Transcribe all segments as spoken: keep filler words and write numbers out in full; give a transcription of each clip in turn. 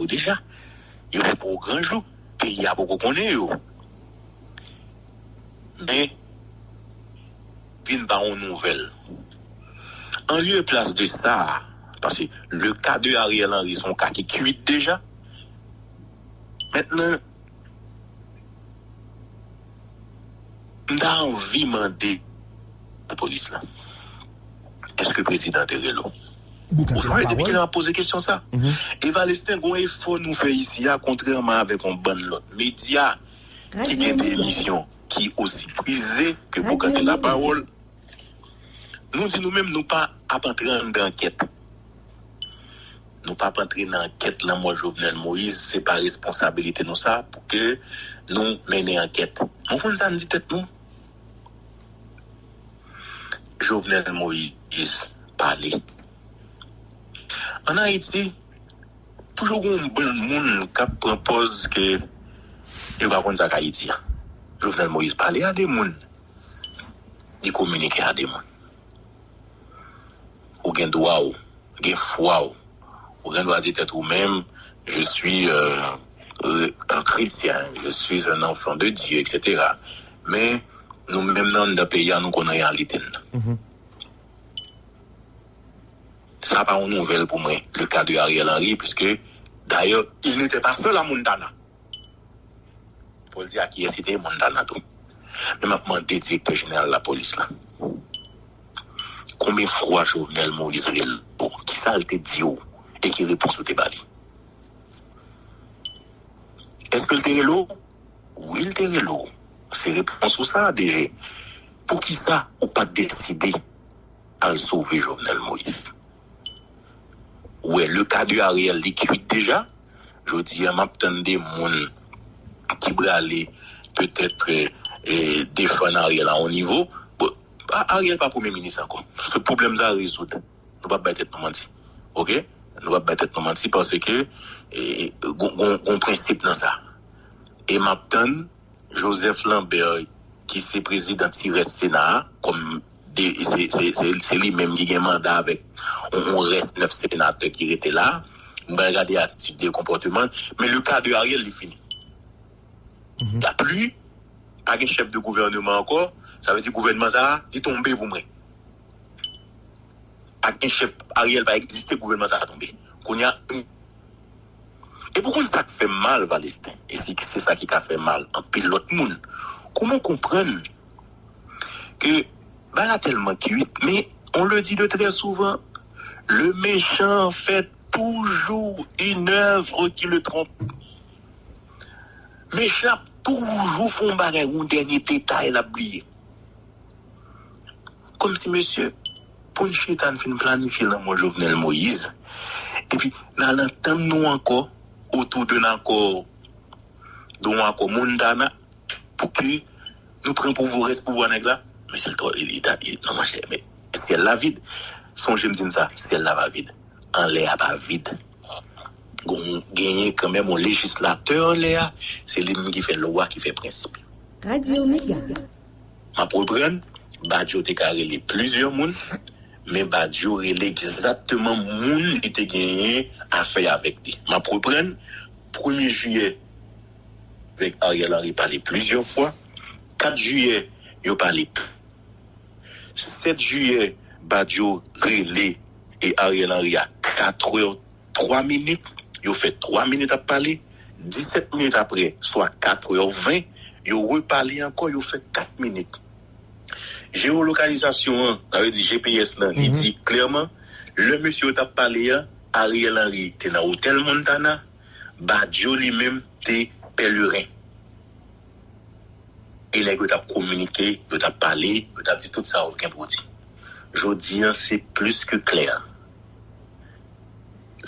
yo deja. Yo se pou gran jou, peyi a poko konnen yo. Men, vin ba yon nouvèl. An lye plas de sa, paske le ka de Ariel Henry se yon ka ki kwit deja. Mentnan, m ta anvi mande lapolis la, èske prezidan te rele w? Ou sonje depi kilè m ap poze kesyon sa? E Valesten, gon efò nou fè isi a, kontrèman avèk yon bann lòt medya ki gen de emisyon ki osi prize ke Boukanté Lapawòl. Nou di nou menm, nou pa ap antre anndan ankèt. Nou p ap antre nan ankèt lanmò Jovenel Moïse, se pa responsabilite nou sa pou ke nou mennen ankèt. Nou konn sa n di tèt nou? Jovenel Moïse pale. Ann Ayiti, toujou gen yon bann moun k ap pran pòz ke yo pa konn sa k Ayiti a. Jovenel Moïse pale a de moun. Li kominike a de moun. Ou gen dwa w, gen fwa w. Ou gen dwa di tèt ou menm, je suis euh, euh, un chrétien, je suis un enfant de Dieu, et cetera. Men, nou menm nan anndan peyi a, nou konn reyalite n nan. Sa pa yon nouvèl pou mwen, le ka de Ariel Henry, puiske, dayè, il n'était pas seul à Montana. Fò l di a kiyès li te ye, Montana tou. Men m ap mande direktè jeneral lapolis la, konbyen fwa Jovenel Moïse rele w? Kisa l te di w? E ki repons ou te ba li? Èske l te rele w? Wi, l te rele w. Se repons ou sa, D G. Poukisa ou pa t deside al sove Jovenel Moïse? Ou wè, le ka de Ariel, li kwit deja. Jodi a, m ap tann de moun ki prale petèt e, e, defann Ariel a yon nivo. Bon, A- Ariel pa premye minis ankò. Se pwoblèm sa rezoud. Nou p ap bay tèt nou manti. Oke? Nou p ap bay tèt nou manti paske e, gon, gon, gon prensip nan sa. E m ap tann Joseph Lambert, ki se prezidan ti rès Sena a, kòm de, se, se, se, se li menm ki gen manda avèk yon, yon rès nèf senatè ki rete la. M pral gade atitid li, konpòteman l. Men le ka de Ariel, li fini. Y a pli, pa gen chèf de gouvèneman ankò. Sa vle di gouvènman sa a, li tonbe pou mwen. Pa gen chèf, Ariel pa egziste, gouvènman sa a tonbe. Kounye a, e pou konn sa k fè m mal, Valesten, e se, se sa ki ka fè mal anpil lòt moun. Kouman w konprann ke bagay la tèlman kwit, men on le dit de très souvent, le méchant fait toujours une œuvre qui le trompe. Mechan ap toujou fè yon bagay, yon dènye detay l ap bliye. Kòmsi, mesye, pou n chita n fin planifye lanmò Jovenel Moïse, epi n al antann nou ankò otou de n akò, de yon akò Montana, pou ke nou pran pouvwa, rès pouvwa nèg la. Mesye, l twò, li, li ta, li, non, monchè, men syèl la vid. Sonje m di n sa, syèl la pa vid. Anlè a pa vid. Gon, genyen kanmenm yon lejislatè anlè a, se li menm ki fè lwa, ki fè prensip. Radio Mega. M ap reprann, Badio te ka rele plizyè moun, men Badio rele egzakteman moun li te genyen afè avèk li. M ap reprann, premye jiyè, avèk Ariel Henry pale plizyè fwa. Kat jiyè, yo pale. Sèt jiyè, Badio rele e Ariel Henry a katrè twa minit. Yo fè twa minit ap pale. Disèt minit apre, swa katrè ven, yo repale ankò, yo fè kat minit. Jewolokalizasyon an, sa vle di G P S lan, li di klèman, lè mesye yo t ap pale a, Ariel Henry te nan otèl Montana, Badio li menm te Pèleren. E nèg yo t ap kominike, yo t ap pale, yo t ap di tout sa yo gen pou di. Jodi a, se plis ke klè.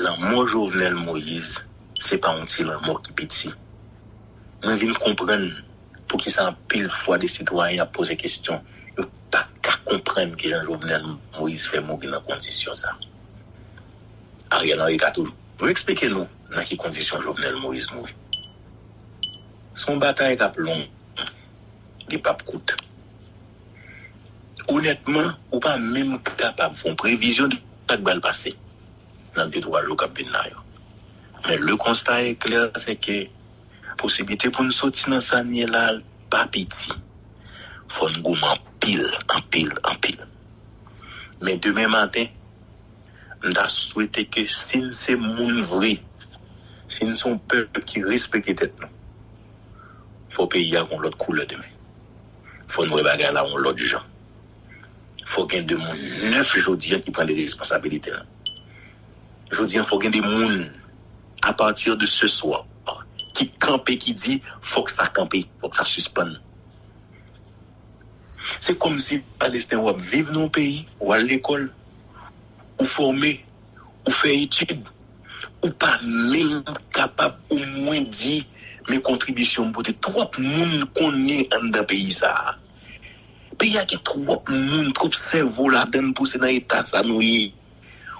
Lanmò Jovenel Moïse, se pa yon ti lanmò ki piti. Mwen vin konprann poukisa anpil fwa de sitwayen ap poze kesyon. Yo pa ka konprann kijan Jovenel Moïse fè mouri nan kondisyon sa. Ariel Henry ka toujou eksplike nou nan ki kondisyon Jovenel Moïse mouri. Se yon batay k ap long, li p ap kout. Onètman, ou pa menm kapab fè yon previzyon de sa k pral pase nan de twa jou k ap vin la yo. Men le constat est clair, c'est que posibilite pou n soti nan sa n ye la pa piti. Fò n goumen anpil, anpil, anpil. Men demen maten, m ta swete ke si n se moun vre, si n se yon pèp ki respekte tèt nou, fò peyi a gen yon lòt koulè demen. Fò n wè bagay la yon lòt jan. Fò gen de moun nèf jodi a ki pran de responsabilite l. Jodi a, fò gen de moun, à partir de ce soir, ki kanpe, ki di, fòk sa kanpe, fòk sa sispann. Se kòmsi Palestin w ap viv nan yon peyi, w al lekòl, ou fòme, ou fè etid, ou pa menm kapab omwen di, men kontribisyon m pote. Twòp moun konnen anndan peyi sa a. Peyi a gen twòp moun, twòp sèvo ladan l pou se nan eta sa nou ye.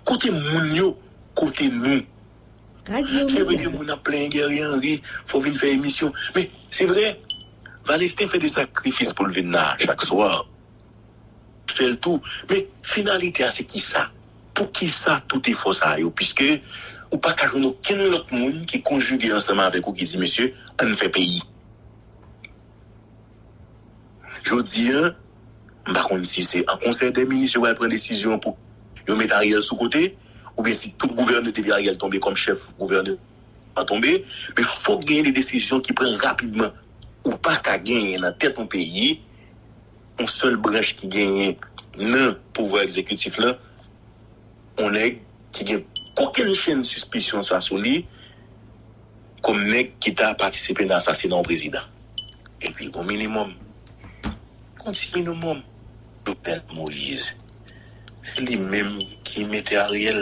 Kote moun yo, kote nou. Se vre gen moun ap plenyen Guerrier Henry, fò vin fè emisyon. Men, se vre, Valestin fè de sakrifis pou l vin la chak swa. Fè l tou. Men, finalite a, se kisa? Poukisa tout efò sa yo? Piske ou pa ka jwenn okenn lòt moun ki konjige ansanm avèk ou ki di, mesye, ann fè peyi. Jodi a, m pa konn si se an konsèy dè minis yo pral pran desizyon pou yo met Ariel sou kote, oubyen si tout gouvènè depi Ariel tonbe kòm chèf gouvènman tonbe, men fòk genyen de desizyon ki pran rapidman. Ou pa ka genyen nan tèt yon peyi, yon sèl branch ki genyen nan pouvwa egzekitif la, yon nèg ki gen kokenn chenn sispisyon sa sou li, kòm nèg ki ta patisipe nan asasina yon prezidan. Epi, yon minimòm, yon ti minimòm, Jovenel Moïse, se li menm ki mete Ariel.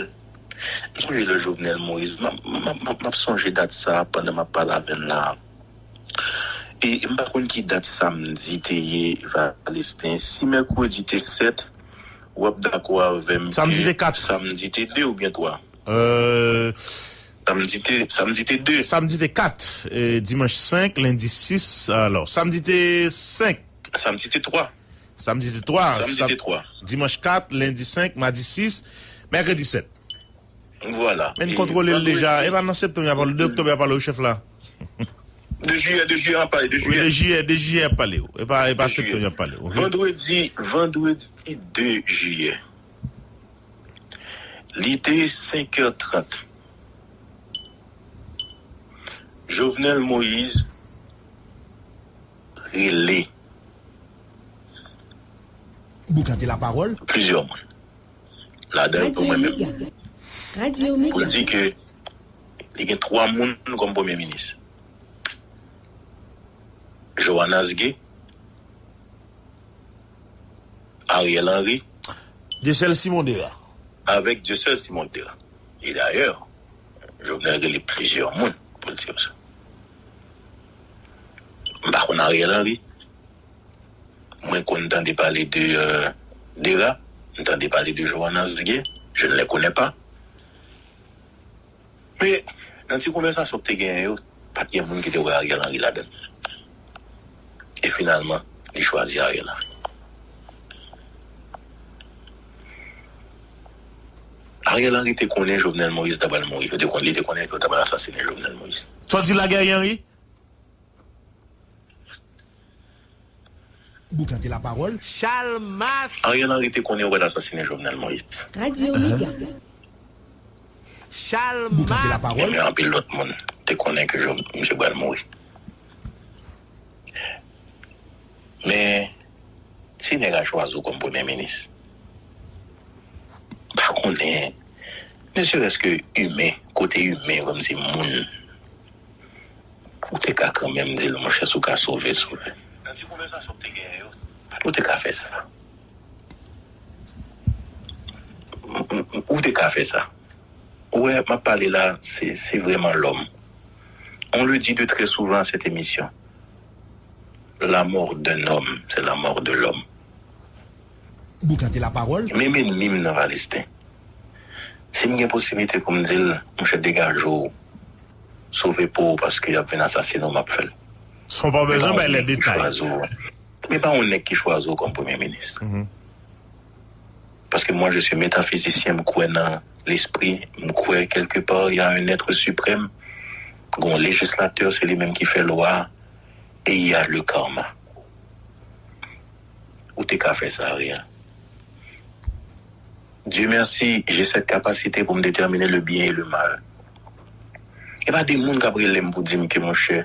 M sonje lè Jovenel Moïse, m ap, m ap, m ap, m ap sonje dat sa pandan m ap pale avè n la. E m pa konn ki dat samdi te ye, Valestin. Si mèkredi te sèt, w ap dakò avè m ke samdi te kat. Samdi te de oubyen twa? Euh, Samdi te, samdi te de. Samdi te kat, e, dimanch senk, lendi sis, alò, samdi te senk. Samdi te twa. Samdi te twa, Samdi sam-, te twa. Dimanch kat, lendi senk, madi sis, mèkredi sèt. Vwala. Men n kontwole l deja. E pa nan septanm y ap pale, de oktòb y ap pale, wi, chèf la. De jiyè, de jiyè, y ap pale, de jiyè. Wi, de jiyè, de jiyè y ap pale. E pa, e pa septanm y ap pale. Ok. Vandredi, vandredi de jiyè. Li te senk è trant. Jovenel Moïse rele Boukante lapawòl. Plizyè moun. Ladan yo mwen menm. Pou l di ke li gen twa moun kòm premye minis. Johannes Gué, Ariel Henry. Dieuseul Simon Dera. Avèk Dieuseul Simon Dera. E dayè, Jovenel rele plizyè moun pou l di yo sa. M pa konn Ariel Henry. Mwen konn tande pale de, euh, Dera. M tande pale de Johannes Gué. Je ne les connais pas. Men, nan ti konvèsasyon k te genyen yo, pa t gen moun ki te wè Ariel Henry ladan l. E finalman, li chwazi Ariel Henry. Ariel Henry te konnen Jovenel Moïse ta pral mouri. Yo te konnen, li te konnen yo ta pral asasinen Jovenel Moïse. Sa w di la, Guerrier Henry? Boukante lapawòl. Chalmas. Ariel Henry te konnen yo pral asasinen Jovenel Moïse. Radio Mega. Chalmas. Boukante lapawòl. Men anpil lòt moun te konnen ke Jo-, misye pral mouri. Men, si nèg la chwazi w kòm premye minis, m pa konnen, ne serait-ce que imen, kote imen, kòmsi moun, ou te ka kanmenm di l, monchè, si w ka sove, sove. Nan ti konvèsasyon k te genyen yo, ou te ka fè sa. Ou te ka fè sa. Ou wè, m ap pale la, se, se vrèman lòm. On le dit de très souvent à cette émission. La mort d'un homme, c'est la mort de l'homme. Boukante lapawòl. Menm ènmi m nan Palestin. Si m gen posiblite pou m di l, monchè, degaje w, sove po w, paske y ap vin asasine w, m ap fè l. San w pa bezwen bay lè detay. Men pa yon nèg ki chwazi w kòm premye minis. Paske mwen, je suis métaphysicien, m kwè nan lespri, m kwè quelque part, il y a un être suprême Gon lejislatè, se li menm ki fè lwa, et il y a le karma. Ou te ka fè sa, Ria. Dieu merci, j'ai cette capacité pou m detèmine le byen e le mal. E pa de moun k ap rele m pou di m ke, monchè,